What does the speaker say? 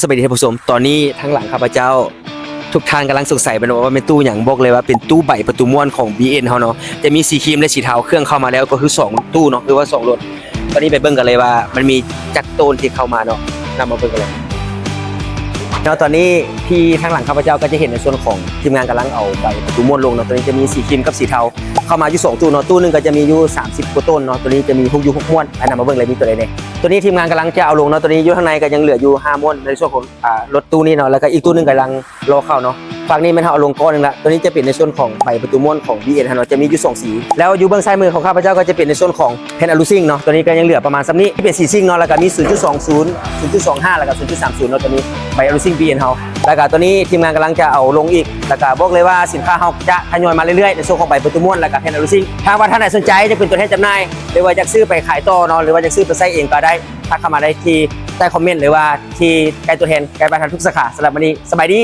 ສະບາຍດີທ່ານຜູ້ຊົມ, ຕອນນີ້ທາງຫຼັງຂ້າພະເຈົ້າ ທຸກທ່ານກຳລັງສົງໄສແມ່ນບໍ່ວ່າແມ່ນຕູ້ຫຍັງ? ບອກເລີຍວ່າເປັນຕູ້ໃບປະຕູມ້ວນຂອງ ບີເອັມ ເຮົາເນາະ, ຈະມີສີຄຣີມ ແລະ ສີເທົາ. ເຄື່ອງເຂົ້າມາແລ້ວກໍຄືສອງຕູ້ເນາະ ຫຼືວ່າສອງລົດ. ຕອນນີ້ໄປເບິ່ງກັນເລີຍວ່າມັນມີຈັກໂຕນທີ່ເຂົ້າມາເນາະ, ນຳມາເບິ່ງກັນເລີຍເນາະ. ຕອນນີ້ທີ່ທາງຫຼັງຂ້າພະເຈົ້າກໍຈະເຫັນໃນສ່ວນຂອງທີມງານກຳລັງເອົາໃບປະຕູມ້ວນລົງເນາະ. ຕອນນີ້ຈະມີສີຄຣີມກັບສີເທົາເຂົ້າມາຢູ່ສອງຕູ້ເນາະ, ຕູ້ໜຶ່ງກໍຈະມີຢູ່ສາມສິບກວ່າໂຕນເນາະ. ຕົວນີ້ຈະມີ ຫົກຢູ ຫົກ ມ້ວນ, ໄປນຳມາເບິ່ງເລີຍມີຕົວໃດແດ່. ຕົວນີ້ທີມງານກຳລັງຈະເອົາລົງເນາະ, ຕົວນີ້ຢູ່ທາງໃນກໍຍັງເຫຼືອຢູ່ຫ້າມ້ວນ ໃນສ່ວນຂອງ ອ່າ ລົດຕູ້ນີ້ເນາະ, ແລ້ວກໍອີກຕູ້ໜຶ່ງກຳລັງລໍເຂົ້າເນາະ. ຝັ່ງນີ້ແມ່ນເຮົາເອົາລົງກ້ອນໜຶ່ງລະ. ຕົວນີ້ຈະເປັນໃນສ່ວນຂອງໃບປະຕູມ້ວນຂອງ ບີເອັມ ເຮົາເນາະ, ຈະມີຢູ່ສອງສີ. ແລ້ວຢູ່ເບື້ອງຊ້າຍມືຂອງຂ້າພະເຈົ້າກໍຈະເປັນໃນສ່ວນຂອງແຜ່ນອະລູຊິງເນາະ, ຕົວນີ້ກໍຍັງເຫຼືອປະມານສ່ຳນີ້ ເປັນສີຊິງເນາະ, ແລ້ວກໍມີ ສູນຈຸດສອງສູນ ສູນຈຸດສອງຫ້າ ແລ້ວກໍ ສູນຈຸດສາມສູນເນາະ. ຕົວນີ້ໃບອະລູຊິງ ບີເອັມ ເຮົາ, ແລ້ວກໍຕົວນີ້ທີມງານກຳລັງຈະເອົາລົງອີກ, ແລ້ວກໍບອກເລີຍວ່າສິນຄ້າເຮົາຈະທະຍອຍມາເລື້ອຍໆ ໃນສ່ວນຂອງໃບປະຕູມ້ວນ ແລ້ວກໍແຜ່ນອະລູຊິງ. ຖ້າວ່າທ່ານໃດສົນໃຈຈະເປັນຕົວແທນຈຳໜ່າຍ ຫຼືວ່າຢາກຊື້ໄປຂາຍຕໍ່ເນາະ ຫຼືວ່າຢາກຊື້ໄປໃຊ້ເອງກໍໄດ້, ທັກເຂົ້າມາໄດ້ທີ່ໃຕ້ຄອມເມັນ ຫຼືວ່າທີ່ໃກ້ຕົວແທນໃກ້ບ້ານທ່ານທຸກສາຂາ. ສຳລັບມື້ນີ້ ສະບາຍດີ.